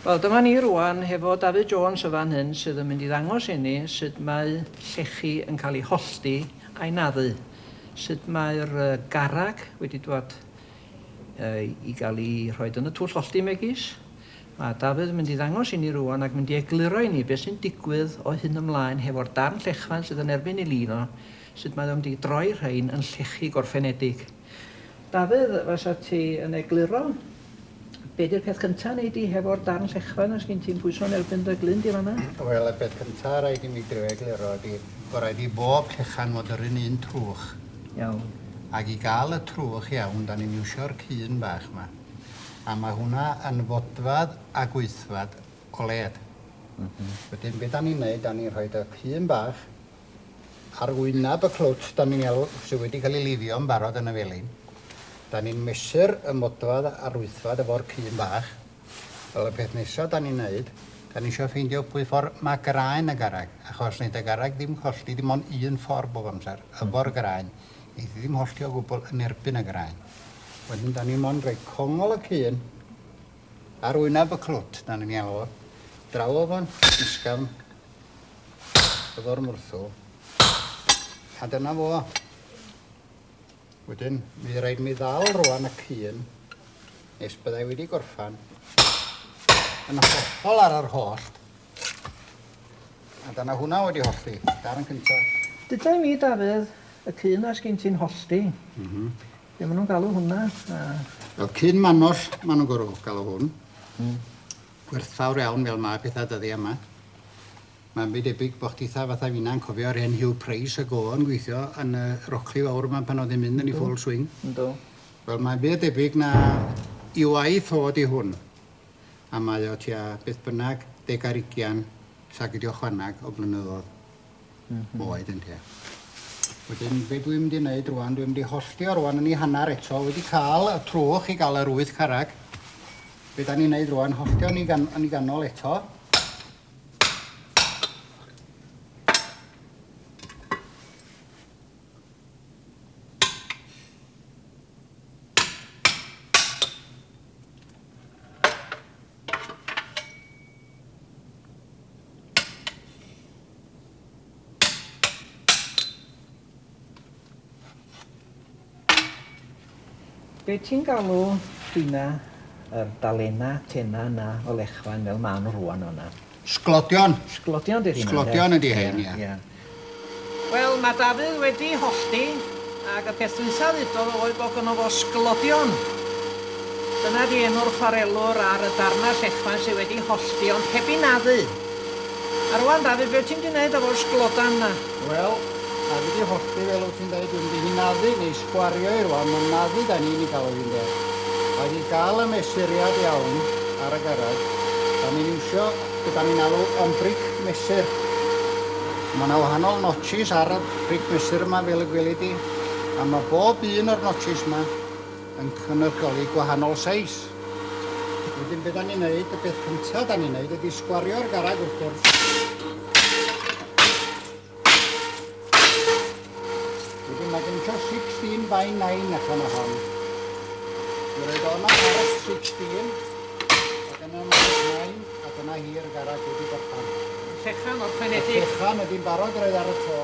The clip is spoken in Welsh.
Wel, dyma ni rwan hefo Dafydd Jones y fan hyn sydd yn mynd i ddangos i ni sut mae llechi yn cael ei hollti a'i naddu. Sut mae'r garreg wedi dwad i gael ei rhoid yn y twll hollti megis. Mae Dafydd yn mynd i ddangos i ni rwan ac mynd i egluro i ni beth sy'n digwydd o hyn ymlaen hefo'r darn llechfaen sydd yn erbyn ei lin o, sut mae o'n mynd i droi rhain yn llechi gorffenedig. Dafydd, fysa ti yn egluro Be di'r peth cynta nei di hefo'r darn llechfa 'na sgin ti'n pwyso yn erbyn dy glun di fanna? Wel y peth cynta raid i mi drio egluro ydi bo raid i bob llechan fod yr un un trwch. Iawn. Ag i ga'l y trwch iawn 'dan ni'n iwsio'r cŷn bach 'ma. A ma' hwnna yn fodfedd ag wythfed o led. M-hm. Wedyn be' 'dan ni'n neud 'dan ni'n rhoid y cŷn bach Ar wyneb y clwt, 'dan ni'n alw, sy wedi cael ei lifio yn barod yn y felin, 'dan ni'n mesur y modfedd a'r wythfedd efo'r cŷn bach. Wel, y peth nesa 'dan ni'n neud, 'dan ni isio ffeindio pwy ffor ma' graen y garreg, achos neith y garreg ddim hollti dim ond un ffor bob amser, efo'r graen. Neith hi ddim hollti o gwbl yn erbyn y graen. Wedyn 'dan ni mond rhoi congol y cŷn ar wyneb y clwt, 'dan ni'n ei alw fo, draw o fo'n ysgafn, Efo'r mwrthwl. A dyna fo. Wedyn, mi raid mi ddal rwan y cyn nes byddai wedi gorffan yn hollol ar yr hollt. A dyna hwnna wedi hollti, darn cyntaf. Deuda i mi, Dafydd, y cyn 'na sgin ti'n hollti. M-hm. Be ma' nhw'n galw hwnna? A... Wel, cyn manos ma' nhw'n gorfod galw hwn. Mm. Gwerthfawr iawn fel ma' petha dyddia 'ma. Mae'n byd debyg bo' chditha fatha finna'n cofio'r hen Hugh Price ag o yn gweithio yn y Rockley fawr 'ma pan o'dd 'i'n mynd yn 'i full swing. Yndw. Wel mae'n byd debyg na 'i waith o 'di hwn. A mae o tua beth bynnag deg ar ugian, sag ydi o chwanag o blynyddodd. Oed ynte. Wedyn be dwi'n mynd i wneud rwan, dwi'n mynd i hollti o rwan yn ei hannar eto, wedi cael y trwch i gael yr wyth carreg. Be da ni'n neud rwan, hollti o'n i ganol eto. Be ti'n galw rheina, yr dalena tena 'na o lechfaen fel ma' nhw rŵan fan'na? Sglodion. Sglodion 'di rheina ynde? Sglodion ydi rhein, ia. Ia. Wel, mae Dafydd wedi hollti, ac y peth dwytha ddudodd oedd bod gynno fo sglodion. Dyna 'di enw'r chwarelwr ar y darna llechfaen sydd wedi hollti ond heb 'i naddu. A rwan, Dafydd, be' ti'n mynd i wneud efo'r sglodan 'na? Wel, ma' fi 'di hollti fel wyt ti'n deud, dwi'n mynd i hynaddu neu sgwario hi rwan, ma' naddu 'da ni'n ei galw hi ynde. Ac i gael y mesuriad iawn ar y garreg, 'da ni'n iwsio be 'da ni'n alw yn bric mesur. Ma' 'na wahanol notches ar y bric mesur yma fel y gweli di, a ma' bob un o'r notches 'ma yn cynrychioli gwahanol seis. Wedyn be 'da ni'n neud, y peth cynta 'da ni'n neud ydi sgwario'r garreg wrth gwrs. Wedyn mae gen i 16 by 9 allan o hon. Dwi'n rhaid o'na ar 16, ac yna mae 9, a dyna hi'r garreg wedi gorffan. Llechan orffenedig. Y llechan ydy'n barod i roed ar y to.